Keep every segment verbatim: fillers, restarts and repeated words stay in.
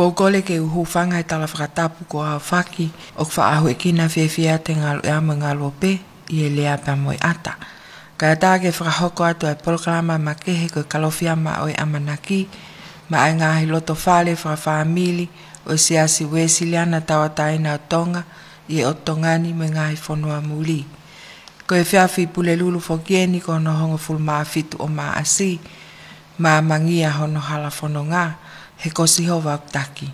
ʻOku kole ke u hūfanga he tala fakatapu kuo aofaki, ʻoku faʻa ʻuhinga fiefia atu e ngalo ʻea mo e ngalo pē, ʻi he lea pea mo e ʻata. Kae ʻatā ke fakahoko atu ʻa e polokalama makehe ko e Kalofiama ʻo e ʻAmanaki, maʻa e ngaahi loto fale fakafāmili ʻo e Siasi Uēsiliana Tauʻatāina ʻo Tonga, ʻi he ʻOtu Tonga ni mo e ngaahi fonua muli. Ko e efiafi Pulelulu foki eni ko hono hongofulu mā fitu ʻo Maʻasi, māmangia hono hala fononga, he ko Sihova ʻoku taki.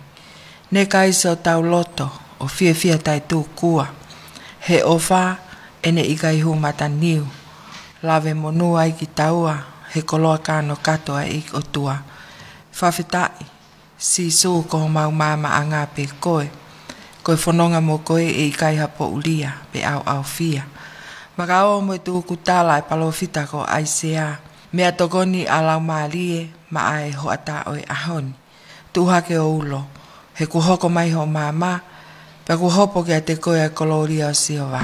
Naʻe ʻikai siʻotau loto, ʻo fiefia taʻetūkua. He ʻofa, ʻene ʻikai hū mataniu. Lave monū ai kitaua, he koloa kanokato ʻa e ʻEiki ʻOtua. Fakafetaʻi, Sīsū ko homau maamaʻanga pē koe. Ko e fononga mo koe ʻe ʻikai ha poʻulia, pe ʻaoʻaofia. Maka ō mo e tukutala ʻa e palōfita ko ʻAisea. Meʻatokoni ʻa e Laumālie, maʻa e hoʻatā ʻo e ʻaho ni. Tuʻu hake ho ulo, he kuo hoko mai hoʻo maama, pea kuo hopo kiate koe ʻa e kolōlia ʻo Sihova.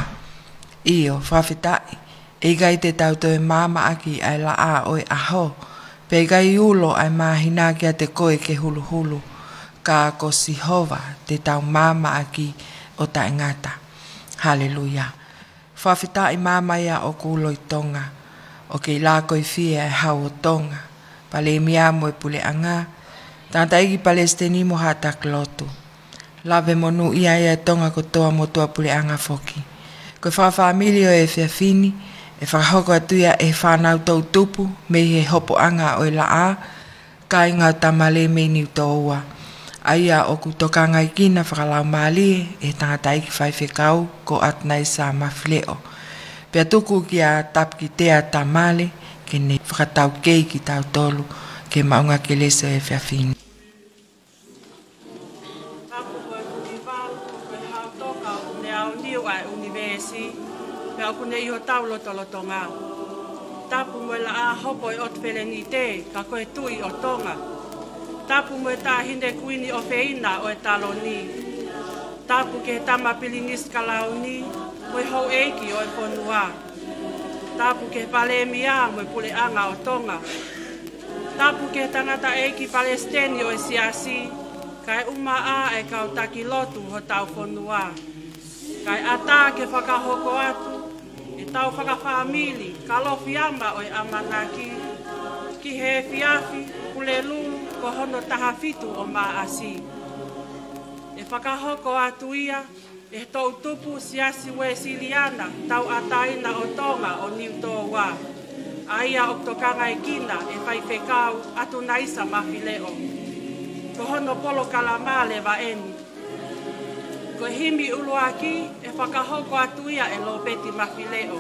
ʻIo, fakafetaʻi, ʻe ʻikai te tau toe maamaʻaki ʻa e laʻā ʻo e ʻaho, pea ʻikai ulo ʻa e māhina kiate koe ke huluhulu, ka ko Sihova te tau maamaʻaki ʻo taʻengata. Haleluia. Fakafetaʻi maama ia ʻoku ulo ʻi Tonga, ʻoku kei lākoifie ʻa e Hau ʻo Tonga, Palēmia mo e Puleʻanga, Tangataʻeiki Palesiteni mo Haʻa Taki Lotu. Lave monūʻia ʻa e Tonga kotoa mo tuʻapuleʻanga foki. Ko e fakafāmili ʻo e efiafi ni, ʻe fakahoko atu ia ʻe he fānau toʻutupu, mei he hopoʻanga ʻo e laʻā, kāinga ʻo Tamale mei Niutōua. ʻA ia ʻoku tokangaekina fakalaumālie ʻe he tangataʻeiki faifekau ko ʻAtunaisa Mafileʻo. Pea tuku kia Tapukitea Tamale ke ne fakataukei kitautolu ki he maʻuʻanga kelesi ʻo e efiafi ni. Tapu ko e tuʻi valu, ko e Hau Tonga ʻoku ne aoniu ʻa e ʻunivēsi, pea ʻoku ne ʻi hotau lotolotonga. Tapu mo e laʻā hopo ʻo e ʻOtu Felenite, ka ko e Tuʻi ʻo Tonga. Tapu mo e Taʻahine Kuini ʻofeina ʻo e taloni. Tapu ki he Tama Pilinisi Kalauni, mo e houʻeiki ʻo e fonua. Tapu ki he Palēmia mo e Puleʻanga ʻo Tonga. Tapu ki he tangataʻeiki Palesiteni ʻo e Siasi, kae ʻumaʻā ʻa e kau taki lotu hotau fonua. Kae ʻatā ke fakahoko atu ʻetau fakafāmili Kalofiama ʻo e ʻAmanaki, ki he efiafi Pulelulu ko hono taha fitu ʻo Maʻasi. ʻE fakahoko atu ia ʻe he toʻutupu Siasi Uēsiliana Tauʻatāina ʻo Tonga ʻo Niutōua, ʻa ia ʻoku tokangaekina ʻe Faifekau ʻAtunaisa Mafileʻo. Ko hono polokalama leva eni. Ko e himi ʻuluaki ʻe fakahoko atu ia ʻe Lopeti Mafileʻo.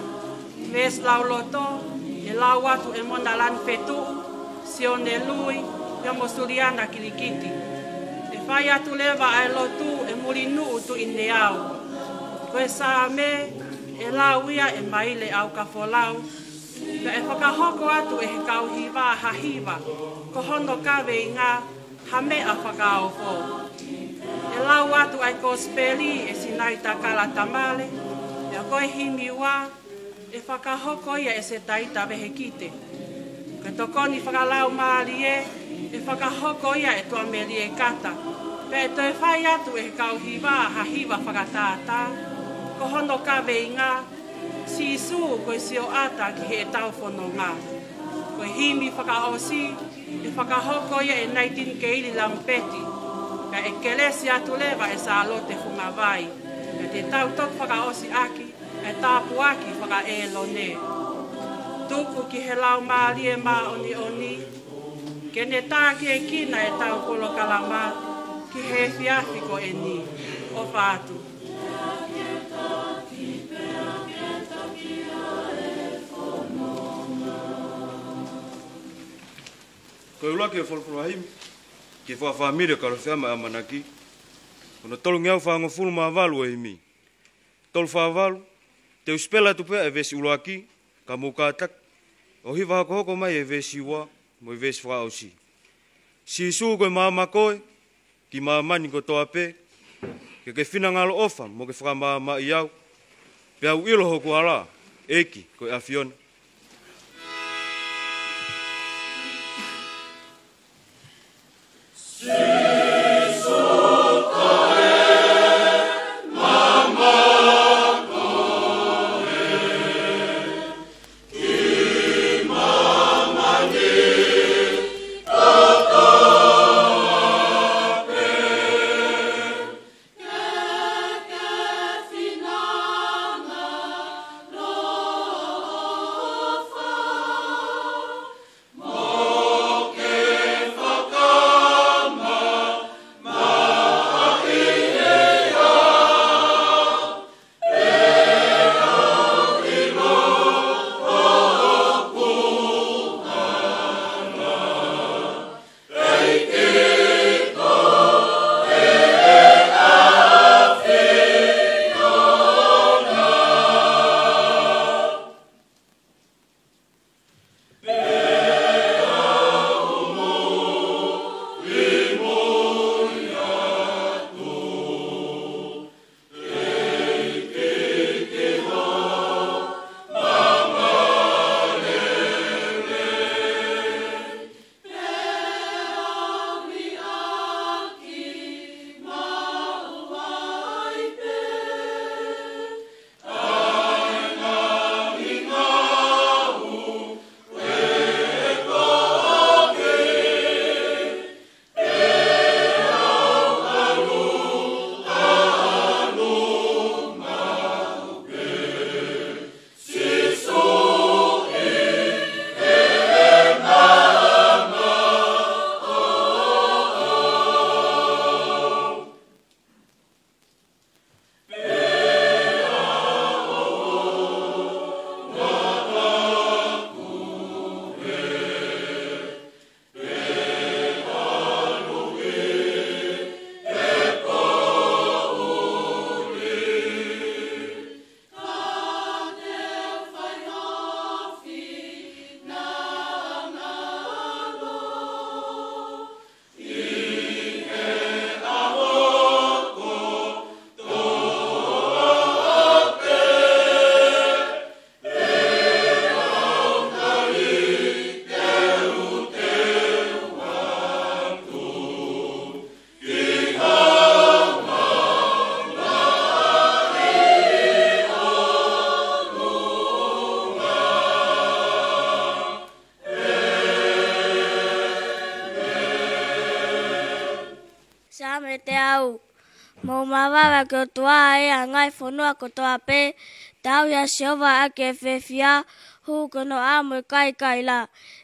Veesi lauloto, ʻe lau atu ʻe Mona Lanifetuʻu, Sione Lui, pea mo Suliana Kilikiti. ʻE fai atu leva ʻa e lotu ʻe Mulinuʻu Tuʻineau. Ko e Saame, ʻe lau ia ʻe Maile ʻAukafolau. Pea ʻe fakahoko atu ʻe he kau hiva ha hiva, ko hono kaveinga, Ha Meʻa Fakaofo. ʻE lau atu ʻa e Kosipeli ʻe Sinai Takala Tamale, pea ko e himi ua, ʻe fakahoko ia ʻe Setaita Vehekite. Ko e tokoni fakalaumālie, ʻe fakahoko ia ʻe Tuʻamelie Kata. Pea ʻe toe fai atu ʻe he kau hiva ha hiva fakatātā, ko hono kaveinga, Sīsū ko e sioʻata ki heʻetau fononga. Ko e himi fakaʻosi, ʻe fakahoko ia ʻe Naitini Keili Lamupeti, pea ʻe kelesi atu leva ʻe Sālote Fungavai. Pea te tau toki fakaʻosi ʻaki ʻa e tāpuaki fakaʻēlone. Tuku ki he Laumālie Māʻoniʻoni, ke ne tākiekina ʻetau polokalama ki he efiafi ko eni. ʻOfa atu. Ko e ʻuluaki ʻo e folofola himi ki he fakafāmili ʻo e Kalofiama ʻo e ʻAmanaki, ko hono tolungeau fāngofulu mā valu ʻo e himi. Tolu fā valu, te u sipela atu pē ʻa e veesi ʻuluaki, ka mou kātaki ʻo hiva hokohoko mai e veesi ua mo e veesi fakaʻosi. Sīsū, ko e maama koe ki māmani kotoa pē, ke ke finangalo ʻofa mo ke fakamaamaʻi au, pea u ʻilo hoku ala, ʻEiki ko e ʻAfiona. Saame teau. Mou mavava ki he ʻOtua, ʻa e ngaahi fonua kotoa pē, tauhi ʻa Sihova ʻaki e fiefia, hū ki hono ʻao mo e kaikaila,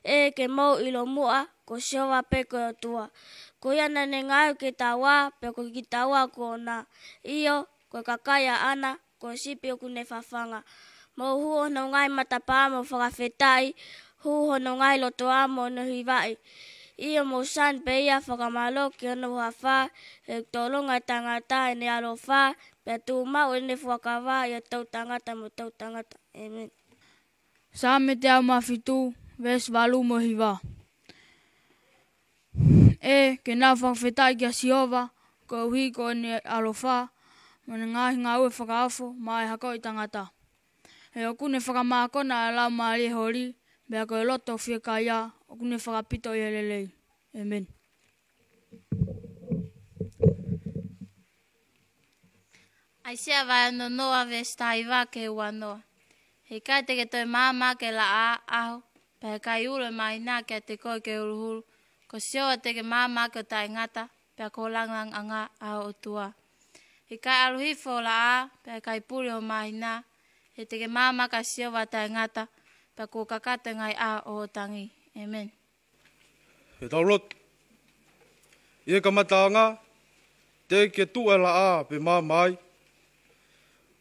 ʻe ke mou ʻilo muʻa, ko Sihova pē ko e ʻOtua. Ko ia naʻa ne ngaohi kitaua, pea ko kitaua ko ʻona. ʻIo, ko e kakai ʻaʻana, ko e sipi ʻoku ne fafanga. Mou hū hono ngaahi matapā mo fakafetaʻi, hū hono ngaahi lotoa mo hono hivaʻi. ʻIo, mou sani pē ia, fakamālō ki hono huafa, he ʻoku tolonga e tangata ʻene ʻaloʻofa, pea tuʻumaʻu ʻene fuakava ʻi he toʻutangata mo e toʻutangata. ʻĒmeni. Saame teau mā fitu, veesi valu mo e hiva. ʻE, ke nau fakafetaʻi kia Sihova, koeʻuhi ko ʻene ʻaloʻofa, mo ʻene ngaahi ngāue fakaofo, maʻa e hako ʻo e tangata. He ʻoku ne fakamākona ʻa e laumālie holi, pea ko e loto fiekaia, ʻoku ne fakapito ʻi he lelei. ʻĒmeni. ʻAisea vahe ono noa veesi taha hiva ki he ua noa. He ʻikai te ke toe maama ʻaki e laʻā ʻaho, pea ʻe ʻikai ulo e māhina kiate koe ke huluhulu. Ko Sihova te ke maama ʻaki ʻo taʻengata, pea ko e langilangiʻanga ʻa ho ʻOtua. He ʻikai ʻalu hifo ho laʻā, pea ʻe ʻikai puli ho māhina. He te ke maama ʻaki ʻa Sihova ʻo taʻengata, pea kuo kakato e ngaahi ʻaho ʻo hoʻo tangi. ʻĒmeni. Ke tau lotu. ʻI he kamataʻanga, teʻeki ke tuʻu e laʻā pe maama ai.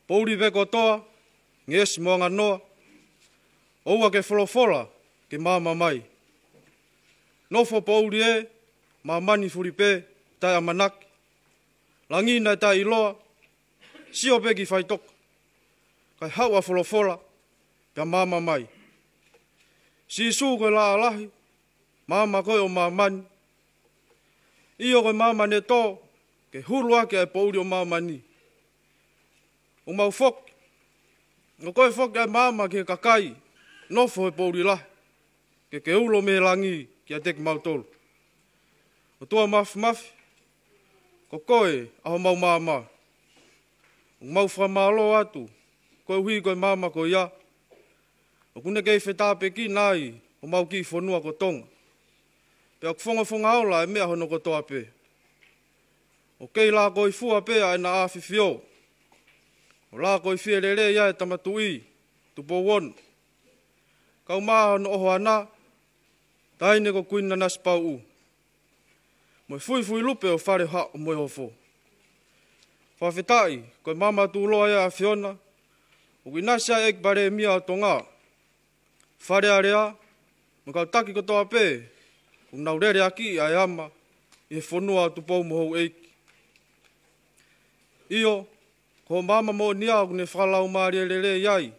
Poʻuli pē kotoa, ngeʻesi mo anganoa, ʻoua ke folofola ke maama mai. Nofo poʻuli ē, māmani fuli pē, taʻeʻamanaki. Langi naʻe taʻeʻiloa, sio pē ki faʻitoka. Kae haʻu ʻa e folofola, pea maama mai. Sīsū ko e laʻā lahi, maama koe ʻo māmani. ʻIo ko e maama ne tō, ke hulu ʻaki ʻa e poʻuli ʻo māmani. ʻOku mau foki, ʻo koe foki ʻa e maama ki he kakai, nofo he poʻuli lahi. Ke ke ulo mei he langi kiate kimautolu. ʻOtua Māfimafi, ko koe ʻa homau maama. ʻOku mau fakamālō atu, koeʻuhi ko e maama ko ia. ʻOku ne kei fetāpekina ai homau kiʻi fonua ko Tonga. Pea ʻoku fongofonga ola e meʻa hono kotoa pē. ʻOku kei lākoifua pē ʻa ʻena ʻAfifio. ʻO lākoifie lelei ai e Tama Tuʻi, Tupou Ono. Kau mai hono ʻohoana, Taʻahine ko Kuini Nanasipauʻu. Mo e fuifui lupe ʻo Fale Haʻo mo e Hofo. Fakafetaʻi, ko e maama tuʻuloa ia ʻa e ʻAfiona. ʻOku ʻinasi ai e ʻEiki Palēmia ʻo Tonga. Fale Alea, mo e kau taki kotoa pē, ʻoku nau lele ʻaki ʻa e ama, ʻi he fonua ʻo Tupou mo Houʻeiki. ʻIo, ko e maama moʻoni ia ʻoku ne fakalaumālie lelei ai.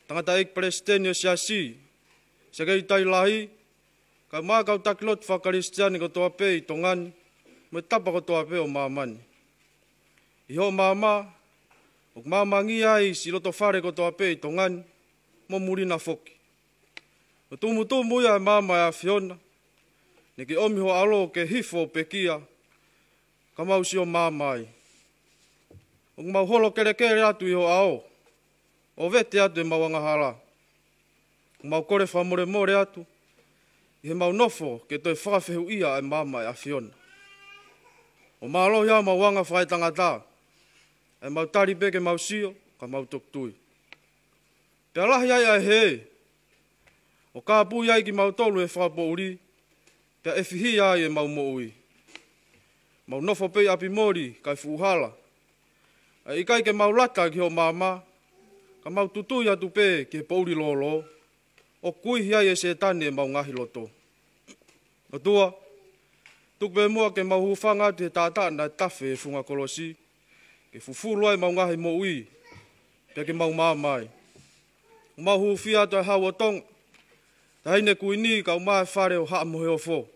Tangataʻeiki Palesiteni ʻo e Siasi, Sekelitali Lahi, kae ʻumaʻā e kau taki lotu fakakalisitiane kotoa pē ʻi Tonga ni, mo e tapa kotoa pē ʻo māmani. ʻI hoʻo maama, ʻoku maamangia ai siʻi loto fale kotoa pē ʻi Tonga ni, mo muli na foki. ʻOku tumutumu ia e maama ʻa e ʻAfiona, ne ke ʻomi ho ʻAlo ke hifo ʻo pekia, ka mau sio maama ai. ʻOku mau holo kelekele atu ʻi ho ʻao, ʻo vete atu ʻemau angahala. ʻOku mau kole fakamolemole atu, ʻi heʻemau nofo ke toe fakafehuʻia e maama ʻa e ʻAfiona. ʻO mālohi ʻemau anga fakaetangata, ʻemau tali pē ke mau sio, ka mau toki tui. Pea lahi ai ʻa e hē, ʻo kāpui ai kimautolu ʻe he fakapoʻuli, pea ʻefihia ai ʻemau moʻui. Mau nofo pē ʻi ʻapi moli, kae fuʻu hala. ʻA e ʻikai ke mau lata ki hoʻo maama, ka mau tutui atu pē ki he poʻuli lōlō. ʻoku ʻuhiʻi ai ʻe Sētane ʻemau ngaahi loto. ʻOtua, tuku pē muʻa ke mau hūfanga atu he taʻataʻa naʻe tafe he funga kolosi, ke fufulu ai ʻemau ngaahi moʻui, pea ke mau maama ai. ʻOku mau hūfia atu ʻa e Hau ʻo Tonga, Taʻahine Kuini, kae ʻumaʻā e Fale ʻo Haʻa Moheofo,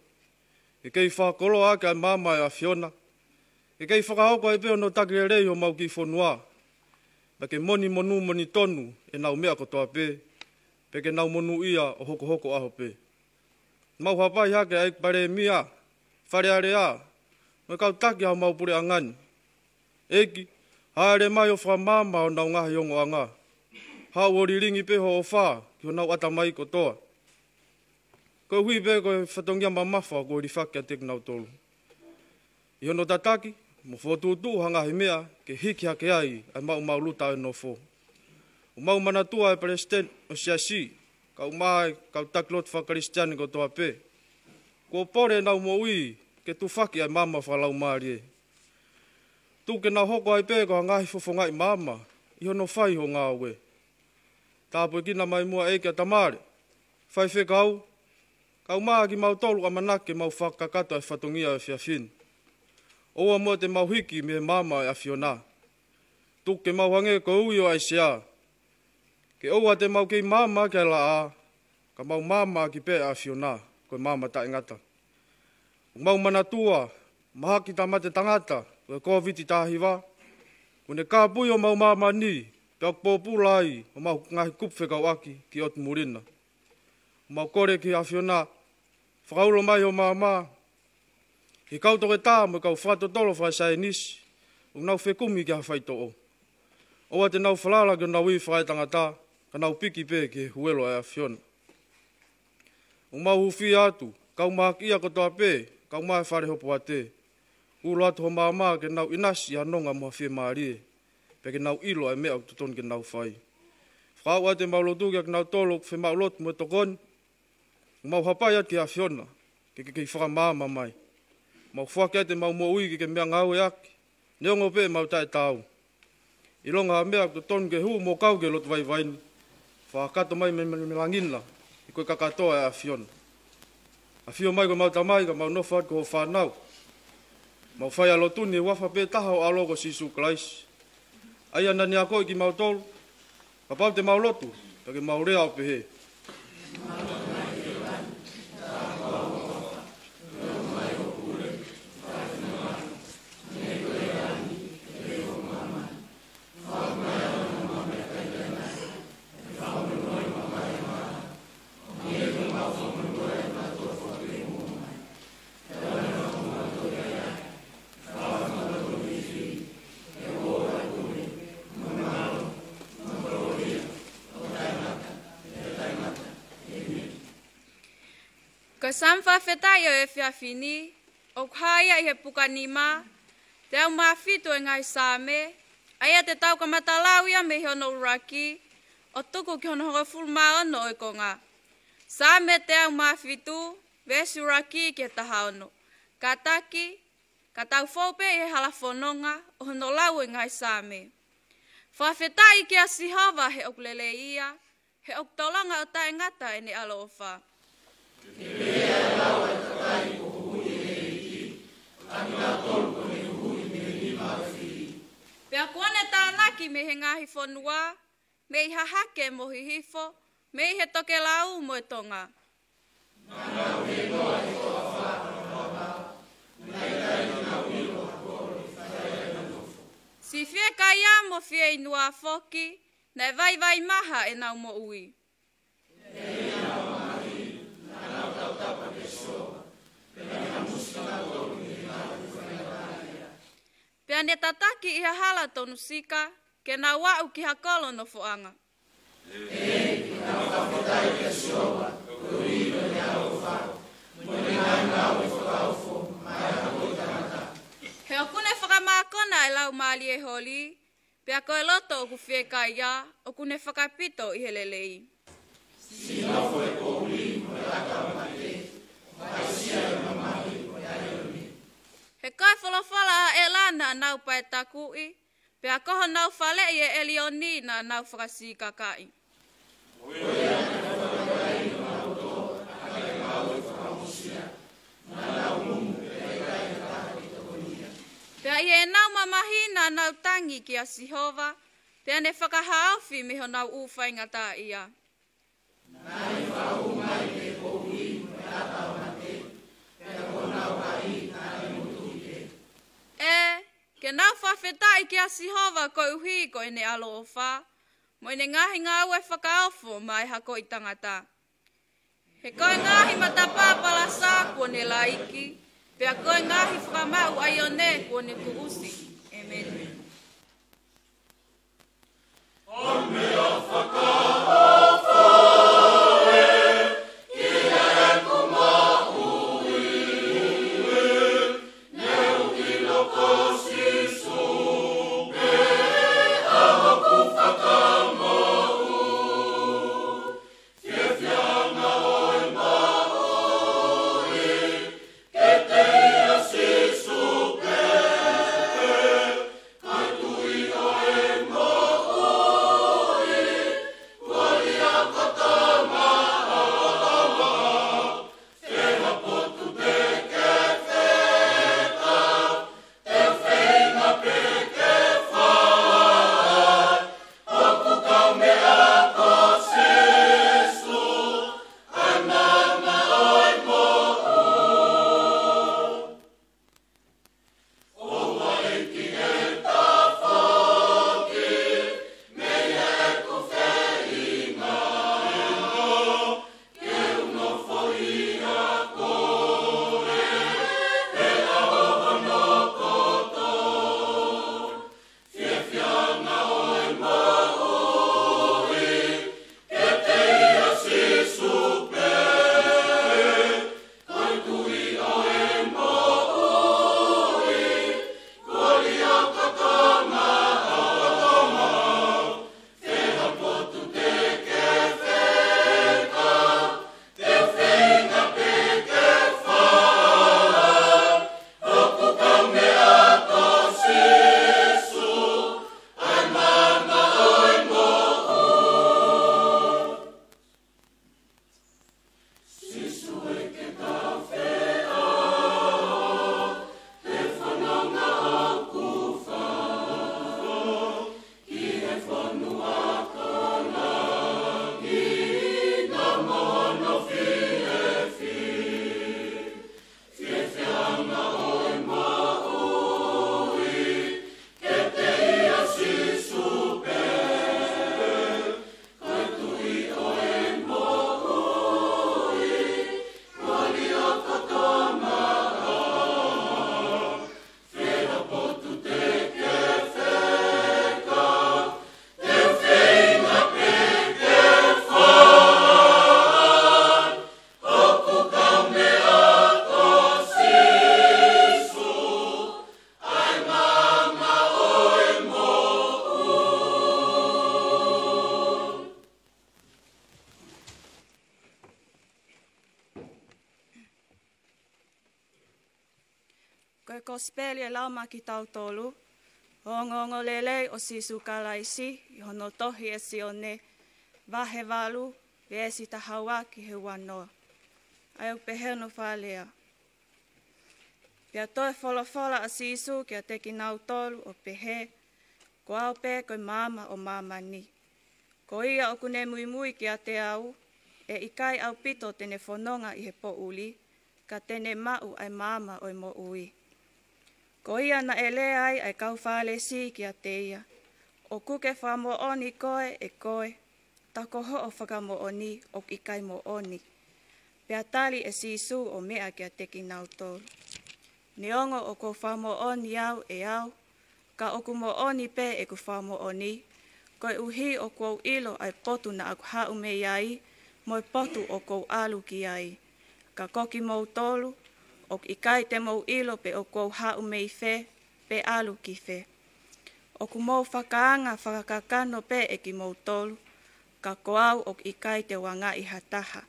ke kei fakakoloa ʻaki ʻa e maama ʻo e ʻAfiona, ke kei fakahoko ai pē hono taki lelei homau kiʻi fonua, pea ke moni monū moni tonu ʻenau meʻa kotoa pē, pea ke nau monūʻia ʻo hokohoko ʻaho pē. Mau hapai hake ʻa e Palēmia, Fale Alea, mo e kau taki ʻa homau puleʻanga ni. ʻEiki, hāʻele mai ʻo fakamaama honau ngaahi ongoʻanga. Haʻu ʻo lilingi pē ho ʻofa ki honau ʻatamai kotoa, koeʻuhi pē ko e fatongia mamafa kuo hilifaki kiate kinautolu. ʻI hono tataki mo fokotuʻutuʻu ha ngaahi meʻa ke hiki hake ai ʻa e maʻumaʻuluta ʻo e nofo. ʻOku mau manatua ʻa e Palesiteni ʻo e Siasi, kae ʻumaʻā e kau taki lotu faka-Kalisitiane kotoa pē, kuo pole ʻenau moʻui ke tufaki ʻa e maama fakalaumālie. Tuku ke nau hoko ai pē ko ha ngaahi fofongaʻi maama ʻi hono fai ho ngāue. Tāpuekina mai muʻa ʻEiki ʻa Tamale, Faifekau, kae ʻumaʻā kimautolu ʻamanaki ke mau fakakakato ʻa e fatongia ʻo e efiafi ni. ʻOua muʻa te mau hiki mei he maama ʻo e ʻAfiona. Tuku ke mau hangē ko e ui ʻo ʻAisea, ke ʻoua te mau kei maama ki he laʻā, ka mau maama ʻaki pē ʻa e ʻAfiona, ko e maama taʻengata. ʻOku mau manatua mahaki tāmate tangata ko e Kōviti taha hiva, kuo ne kāpui homau māmani, pea ʻoku pōpula ai homau ngaahi kupu fekauʻaki ki ʻotu muli na. ʻOku mau kole ki he ʻAfiona, fakaulo mai ho maama ki he kau toketā mo e kau fakatotolo fakasaienisi ʻoku nau fekumi ki ha faitoʻo. ʻOua te nau falala ki honau ivi fakaetangata, ka nau piki pē ki he huelo ʻa e ʻAfiona. ʻOku mau hūfia atu kau mahakiʻia kotoa pē, kae ʻumaʻā e Fale Hopoate. Ulo atu ho maama ke nau ʻinasi ʻi ha nonga mo ha fiemālie, pea ke nau ʻilo ʻa e meʻa ʻoku totonu ke nau fai. Fakaaʻu atu ʻemau lotu kiate kinautolu ʻoku femaʻu lotu mo e tokoni. ʻOku mau hapai atu ki he ʻAfiona ke ke kei fakamaama mai. Mau foaki atu ʻemau moʻui ke ke meʻangāueʻaki, neongo pē ʻemau taʻetaau. ʻIlonga ha meʻa ʻoku totonu ke hū mo kau ki he lotu vaivai ni, fakakakato mai mei, mei, mei langi na, he ko e kakato ʻa e ʻAfiona. ʻAfio mai ko homau Tamai, ka mau nofo atu ko hoʻo fānau. Mau fai ʻa e lotu ni ʻi he huafa pē taha ho ʻAlo ko Sīsū Kalaisi, ʻa ia naʻa ne akoʻi kimautolu. Kapau te mau lotu, pea ke mau lea ʻo pehē: Ko e Saame fakafetaʻi ʻo e efiafi ni, ʻoku hā ia ʻi he puka nima, teau mā fitu ʻo e ngaahi Saame, ʻa ia te tau kamata lau ia mei hono ʻuluaki, ʻo tuku ki hono hongofulu mā ono ʻo e konga. Saame teau mā fitu, veesi ʻuluaki ki he taha ono. Kātaki, ka tau fou pē ʻi he hala fononga ʻo hono lau ʻo e ngaahi Saame. Fakafetaʻi kia Sihova he ʻoku lelei ia, he ʻoku tolonga ʻo taʻengata ʻene ʻaloʻofa. Pea kuo ne tānaki mei he ngaahi fonua, mei hahake mo hihifo, mei he tokelau mo e tonga. Siʻi fiekaia mo fieinua foki, naʻe vaivai maha ʻenau moʻui. Pea ne tataki ʻi ha hala tonu sika, ke nau aʻu ki ha kolo nofoʻanga. He ʻoku ne fakamākona ʻa e laumālie holi, pea ko e loto ʻoku fiekaia, ʻoku ne fakapito ʻi he lelei. He ko e folofola ʻa ʻEla naʻa nau paetakuʻi, pea ko honau faleʻi ʻe ʻElioni naʻa nau fakasikakaʻi. ʻI heʻenau mamahi naʻa nau tangi kia Sihova, pea ne fakahaofi mei honau ʻū faingataʻaʻia. ʻE, ke nau fakafetaʻi kia Sihova koeʻuhi ko ʻene ʻaloʻofa, mo ʻene ngaahi ngāue fakaofo maʻa e hako ʻo e tangata. He ko e ngaahi matapā palasa kuo ne laiki, pea ko e ngaahi fakamaʻu ʻaione kuo ne tuʻusi. ʻEmeni. Ko e Kosipeli ʻe lau maʻa kitautolu, ʻo e ongoongolelei ʻo Sīsū Kalaisi ʻi hono tohi ʻe Sione, vahe valu, veesi taha ua ki he ua noa. ʻA ia ʻoku pehē hono fakalea. Pea toe folofola ʻa Sīsū kiate kinautolu ʻo pehē, Ko au pē ko e maama ʻo māmani. Ko ia ʻoku ne muimui kiate au, ʻe ʻikai ʻaupito te ne fononga ʻi he poʻuli, ka te ne maʻu ʻa e maama ʻo e moʻui. Ko ia naʻe lea ai ʻa e kau Fālesi kiate ia, ʻOku ke fakamoʻoni koe ʻe koe, ka ko hoʻo fakamoʻoni ʻoku ʻikai moʻoni. Pea tali ʻe Sīsū ʻo meʻa kiate kinautolu, Neongo ʻoku ou fakamoʻoni au ʻe au, ka ʻoku moʻoni pē ʻeku fakamoʻoni, koeʻuhi ʻoku ou ʻilo ʻa e potu naʻa ku haʻu mei ai, mo e potu ʻoku ou ʻalu ki ai. Ka ko kimoutolu, ʻoku ʻikai te mou ʻilo pe ʻoku ou haʻu mei fē, pe ʻalu ki fē. ʻOku mou fakaanga fakakakano pē ʻe kimoutolu, ka ko au ʻoku ʻikai te u angaʻi ha taha.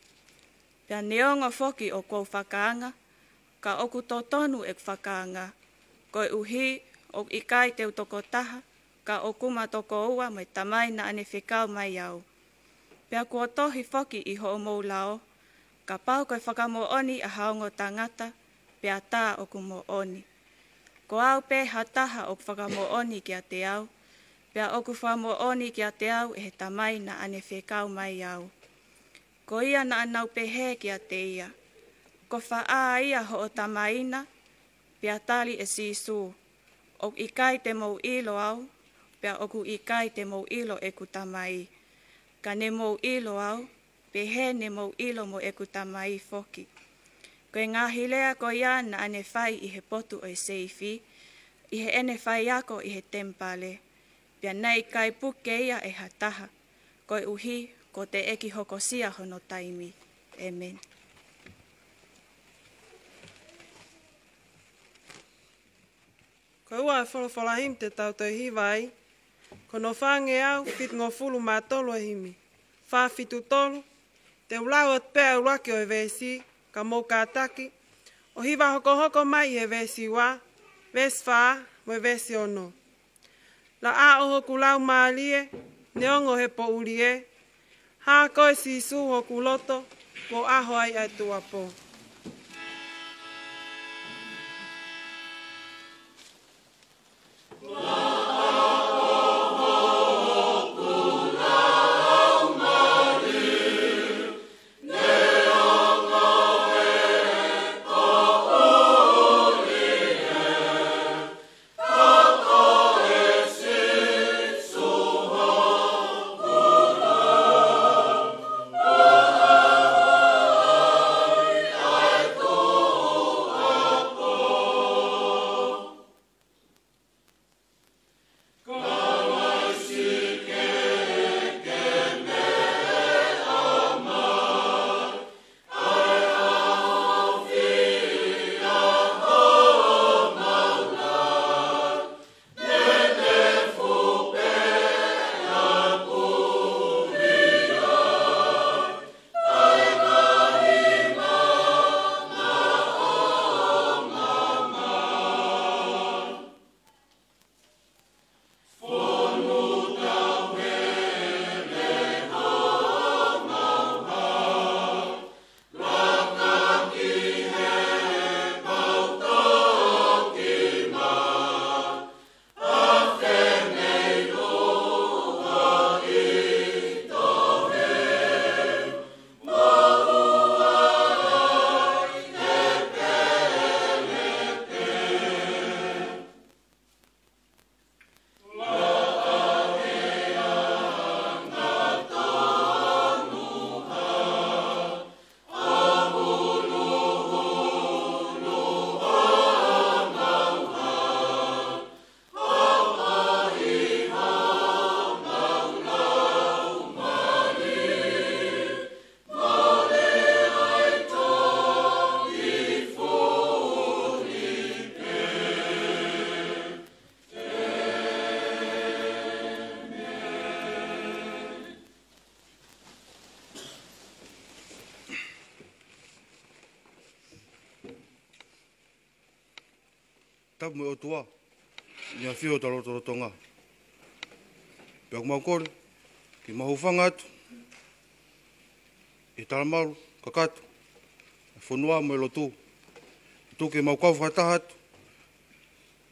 Pea neongo foki ʻoku ou fakaanga, ka ʻoku totonu ʻeku fakaanga, koeʻuhi ʻoku ʻikai te u tokotaha, ka ʻoku ma tokoua mo e Tamai naʻa ne fekau mai au. Pea kuo tohi foki ʻi hoʻomou lao, Kapau ko e fakamoʻoni ʻa ha ongo tangata, pea tā ʻoku moʻoni. Ko au pē ha taha ʻoku fakamoʻoni kiate au, pea ʻoku fakamoʻoni kiate au ʻe he Tamai naʻa ne fekau mai au. Ko ia naʻa nau pehē kiate ia, Ko fē ia hoʻo Tamai na? Pea tali ʻe Sīsū, ʻOku ʻikai te mou ʻilo au, pea ʻoku ʻikai te mou ʻilo ʻeku Tamai. Ka ne mou ʻilo au, pehē ne mou ʻilo mo ʻeku Tamai foki. Ko e ngaahi lea ko ia naʻa ne fai ʻi he potu ʻo e seifi, ʻi heʻene faiako ʻi he temipale, pea naʻe ʻikai puke ia ʻe ha taha, koeʻuhi kuo teʻeki hokosia hono taimi. ʻEmeni. Ko e ua e folofola himi te tau toe hiva ai, ko hono fāngeau fitungofulu mā tolu e himi. Fā fitu tolu, te u lau atu pē ʻa e ʻuluaki ʻo e veesi, ka mou kātaki ʻo hiva hokohoko mai ʻi he veesi ua, veesi fā, mo e veesi ono. Laʻā ʻo hoku laumālie, neongo he poʻuli ē, hā koe Sīsū hoku loto, kuo ʻaho ai ʻa e tuʻuapō. Tapu mo e ʻOtua, ʻi he ʻafio ʻo e lotolotonga. Pea ʻoku mau kole ke mau hūfanga atu ʻi he talamalu kakato ʻa e fonua mo e lotu. Tuku ke mau kau fakataha atu ʻi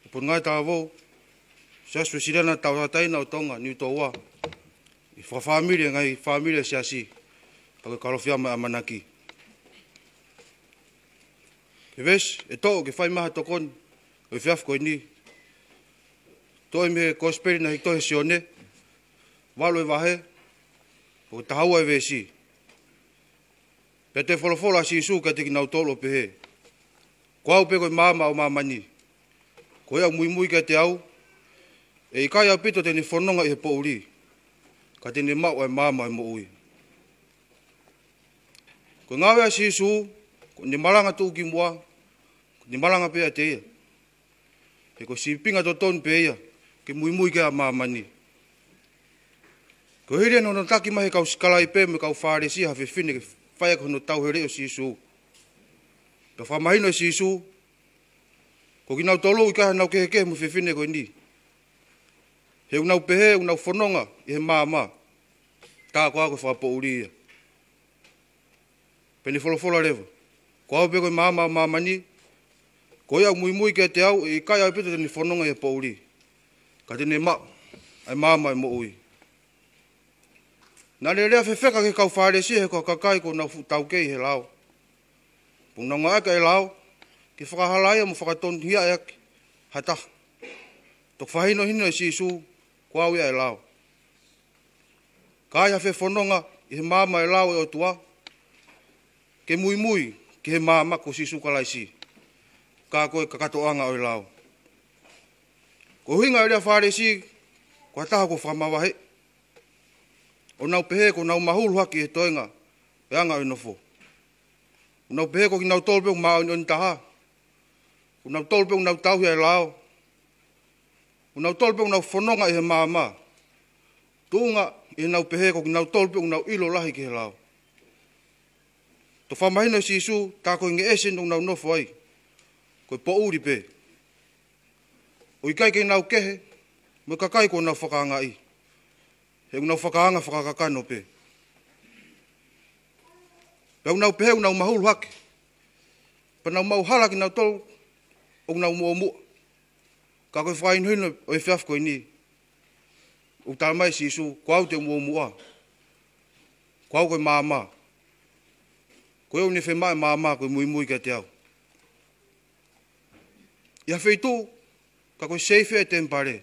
he Potungāue Talavou, Siasi Uēsiliana Tauʻatāina ʻo Tonga, Niutōua, ʻi he fakafāmili ʻa e ngaahi fāmili ʻa e Siasi, pea ko e Kalofiama ʻo e ʻAmanaki. Ko e veesi ʻe toʻo ke fai mai ai ha tokoni ʻo e efiafi ko eni, toʻo ia mei he Kosipeli naʻe hiki tohi ʻe Sione, valu e vahe, ʻo taha ua e veesi. Pea toe folofola ʻa Sīsū kiate kinautolu ʻo pehē, Ko au pē ko e maama ʻo māmani. Ko ia ʻoku muimui kiate au, ʻe ʻikai ʻaupito te ne fononga ʻi he poʻuli, ka te ne maʻu ʻa e maama ʻo e moʻui. Ko e ngāue ʻa Sīsū, ko ʻene malanga tuʻukimuʻa, ko ʻene malanga pē ʻiate ia. He ko e sīpinga totonu pē ia ke muimui ki ai ʻa māmani. Ko e hili ʻene hono taki mai ʻe he kau sikalaipe mo e kau Fālesi ha fefine ke fai ʻaki hono tauheleʻi ʻo Sīsū. Pea fakamahino ʻe Sīsū, ko kinautolu ʻoku ʻikai haʻanau kehekehe mo e fefine ko eni. He ʻoku nau pehē ʻoku nau fononga ʻi he maama, tā koā ko e fakapoʻuli ia. Pea ne folofola leva, Ko au pē ko e maama ʻo māmani. Ko ia ʻoku muimui kiate au, ʻe ʻikai ʻaupito te ne fononga ʻi he poʻuli, ka te ne maʻu ʻa e maama ʻo e moʻui. Naʻa ne lea fefeka ki he kau Fālesi he ko e kakai kuo nau fuʻu taukei he lao, pea nau ngāueʻaki ʻa e lao ke fakahalaia mo fakatonuhiaʻi ʻaki ha taha. Toki fakahinohino ʻe Sīsū, ko au ia ʻa e lao. Ka ai ha fefononga ʻi he maama ʻo e lao ʻo e ʻOtua, ke muimui ki he maama ko Sīsū Kalaisi, ka ko e kakatoʻanga ʻo e lao. Ko e ʻuhinga ʻo e lea Fālesi, ko ha taha kuo fakamavaheʻi, ʻo nau pehē kuo nau mahulu hake he toenga ʻo e anga ʻo e nofo. Kuo nau pehē ko kinautolu pē ʻoku māʻoniʻoni taha. Kuo nautolu pē ʻoku nau tauhi ʻa e lao. Kuo nautolu pē ʻoku nau fononga ʻi he maama, tuʻunga ʻi heʻenau pehē ko kinautolu pē ʻoku nau ʻilo lahi ki he lao. Toki fakamahino ʻe Sīsū, tā ko e ngeʻesi eni ʻoku nau nofo ai, ko e poʻuli pē, ʻo ʻikai ke nau kehe mo e kakai kuo nau fakaangaʻi, he ʻoku nau fakaanga fakakakano pē. Pea ʻoku nau pehē ʻoku nau mahulu hake, pea nau maʻu hala kinautolu ʻoku nau muʻomuʻa. Ka ko e fakahinohino ʻo e efiafi ko eni, ʻoku talamai ʻe Sīsū, ko au te u muʻomuʻa. Ko au ko e maama. Ko ia ʻoku ne fiemaʻu ʻa e maama, ko e muimui kiate au. ʻI ha feituʻu, ka ko e seifi ʻa e temipale.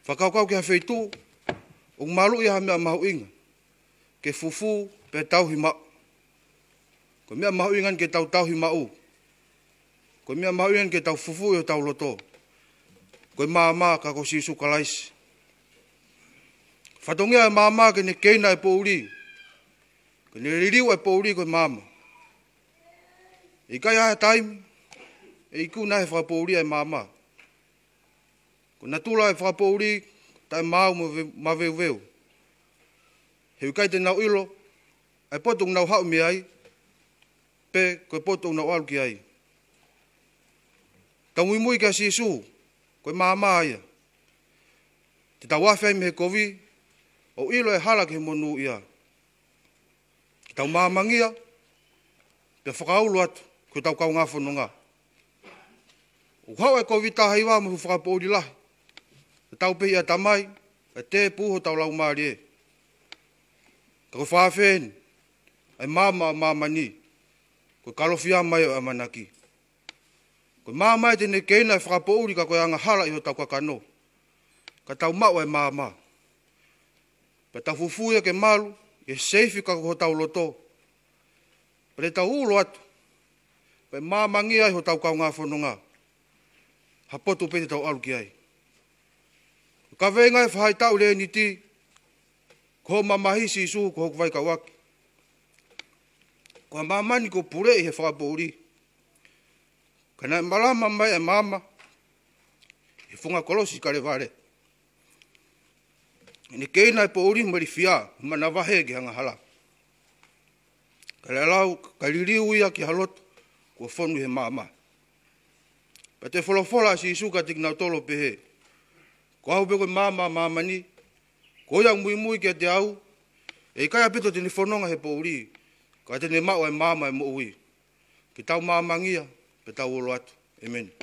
Fakakaukau ki ha feituʻu ʻoku maluʻi ai ha meʻa mahuʻinga ke fufū pea tauhi maʻu. Ko e meʻa mahuʻinga eni ke tau tauhi maʻu. Ko e meʻa mahuʻinga eni ke tau fufū ʻi hotau loto. Ko e maama, ka ko Sīsū Kalaisi. Fatongia ʻo e maama ke ne keina ʻa e poʻuli, ke ne liliu ʻa e poʻuli ko e maama. ʻE ʻikai ha taimi ʻe ikuna ai he fakapoʻuli ʻa e maama. Ko e natula ʻo e fakapoʻuli, taʻemaau mo ve-, maveuveu. He ʻoku ʻikai te nau ʻilo ʻa e potu ʻoku nau haʻu mei ai, pe ko e potu ʻoku nau ʻalu ki ai. Tau muimui kia Sīsū, ko e maama ia. Te tau afe ai mei he kovi, ʻo ʻilo e hala ki he monūʻia. Ke tau maamangia, pea fakaulu atu ki hotau kaungā fononga. ʻOku haʻu e kovi taha hiva mo e fuʻu fakapoʻuli lahi, ke tau pehē ʻa e Tamai, kae tēpū hotau laumālie. Ka ko e fakaafeʻi eni ʻa e maama ʻo māmani, ko e kalofia mai ʻo e ʻamanaki. Ko e maama ia te ne keina e fakapoʻuli, ka ko e angahala ʻi hotau kakano, ka tau maʻu ʻa e maama. Pea tau fufū ia ke malu ʻi he seifi ka ko hotau loto. Pea te tau ulo atu, pea maamangia ai hotau kaungā fononga, ha potu pē te tau ʻalu ki ai. Ko e kaveinga ʻo e faʻahitaʻu Leniti, ko hoʻo mamahi Sīsū ko hoku vaikauʻaki. Ko māmani kuo puleʻi he fakapoʻuli, ka naʻe malama mai ʻa e maama ʻi he funga kolosi Kalevale. ʻEne keina e poʻuli mo e ilifia, manavahē ki he angahala. Kae lau, kae liliu ia ki ha loto kuo fonu ʻi he maama. Pea toe folofola ʻa Sīsū kiate kinautolu ʻo pehē, ko au pē ko e maama ʻo māmani, ko ia ʻoku muimui kiate au, ʻe ʻikai ʻaupito te ne fononga he poʻuli, ka te ne maʻu ʻa e maama ʻo e moʻui. Ke tau maamangia, pea tau ulo atu. ʻĒmeni.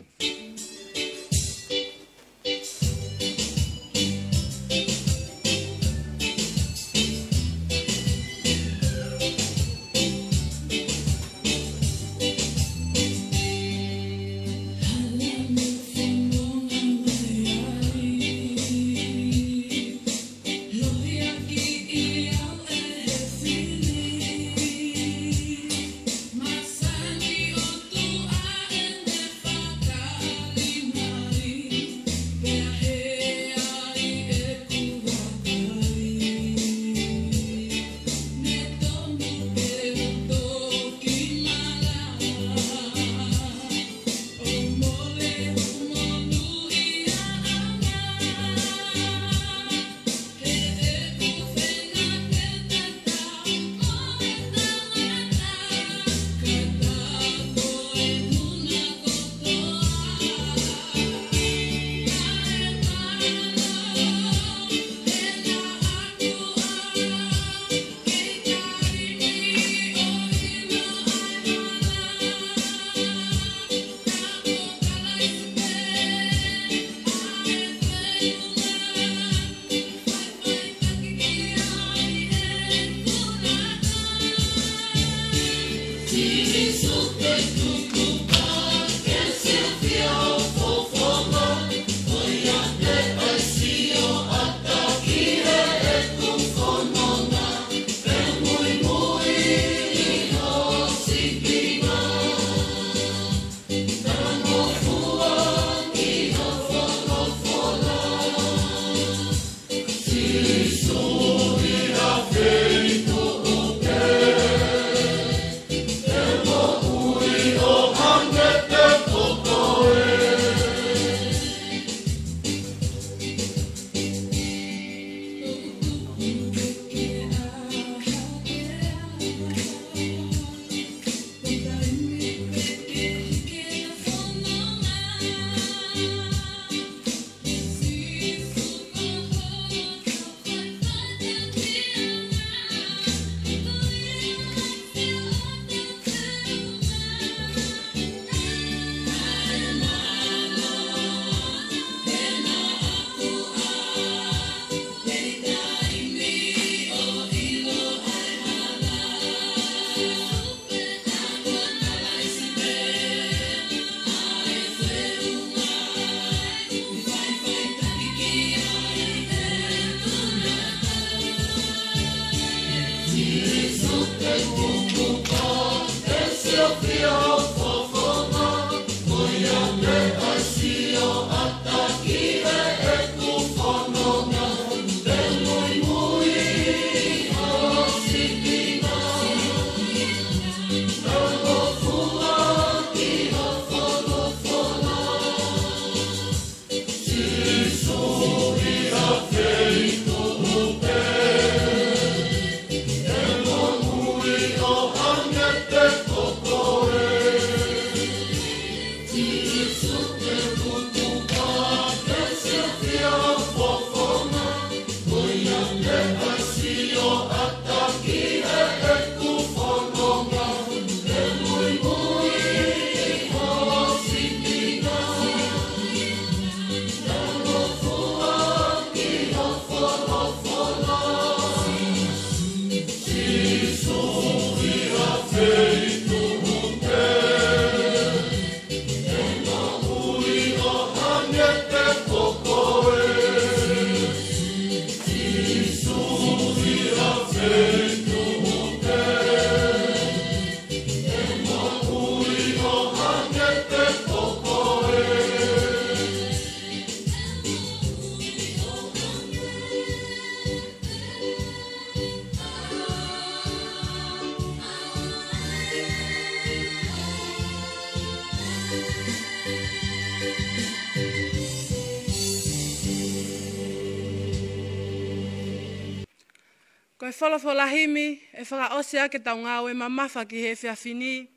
Ko e folofola himi ʻe fakaʻosi ʻaki ʻetau ngāue mamafa ki he efiafi ni,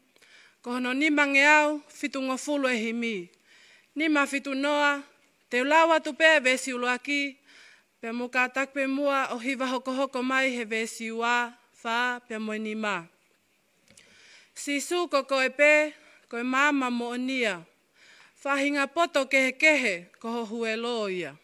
ko hono nimangeau fitungofulu e himi. Nima fitu noa, te u lau atu pē veesi ʻuluaki, pea mou kātaki pē muʻa ʻo hiva hokohoko mai he veesi ua, fā, pea mo e nima. Sīsū, ko koe pē, ko e maama moʻonia. Faʻahinga poto kehekehe, ko ho huelo ia.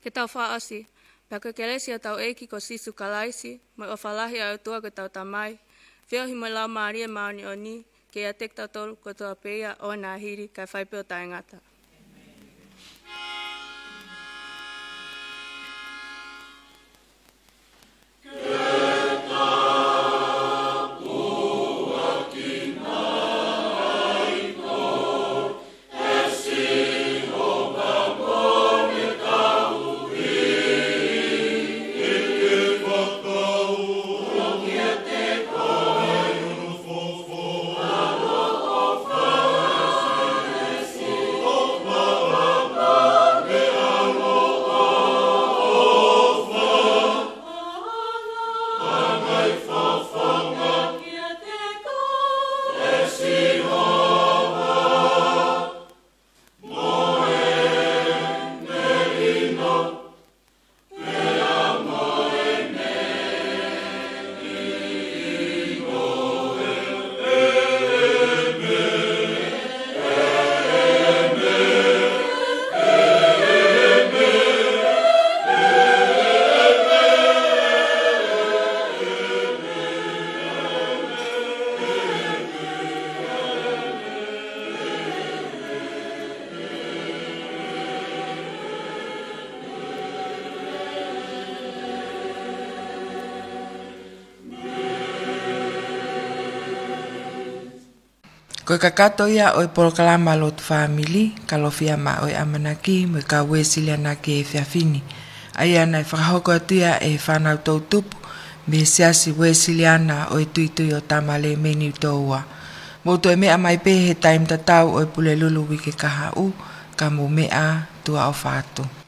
Ke tau fakaʻosi. Pea ko e kelesi ʻa hotau ʻEiki ko Sīsū Kalaisi, mo e ʻofa lahi ʻa e ʻOtua ko hotau Tamai, feohi mo e Laumālie Māʻoniʻoni, ke ʻiate kitautolu kotoa pē ia ʻo ʻaneafi kae fai pē ʻo taʻengata. Ko e kakato ia ʻo e polokalama Lotu Fāmili, Kalofiama ʻo e ʻAmanaki mo e kau Uēsiliana ki he efiafi ni. ʻA ia naʻe fakahoko atu ia ʻe he fānau toʻutupu mei he Siasi Uēsiliana ʻo e Tuitui ʻo Tamale mei Niutōua. Mou toe meʻa mai pē he taimi tatau ʻo e Pulelulu uike kahaʻu, ka mou meʻa, tuʻa ʻofa atu.